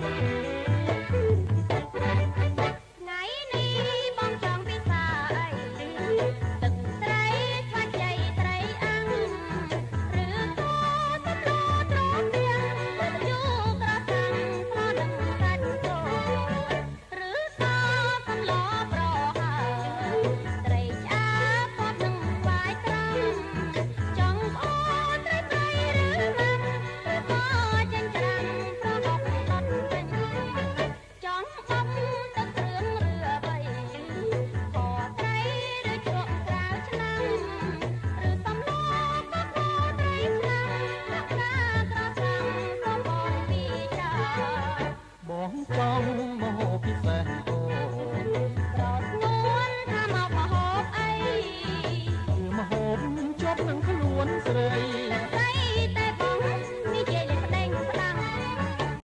ថ្ងៃនេះបងចង់ពិសាអី ទឹកត្រីស្វាជ័យ ត្រីអាំង ឬក៏សំឡត្រពាំង ទឹកជូរក្រសាំង ស្លនឹងសាច់គោ ឬក៏សំឡប្រហើត្រីឆ្អើពប់នឹងស្វាយត្រង់ ចង់ផ្អូត្រីប្រៃឬម៉ាំ ឬក៏ចិញ្ច្រាំប្រហុកដុតវិញ ចង់បុកទឹកគ្រឿងឬអ្វី ខត្រីឬជ្រក់ត្រាវឆ្នាំ ឬសំឡកកត្រីឆ្នាំ ដាក់ផ្កាក្រសាំង សូមបងពីចា បងចង់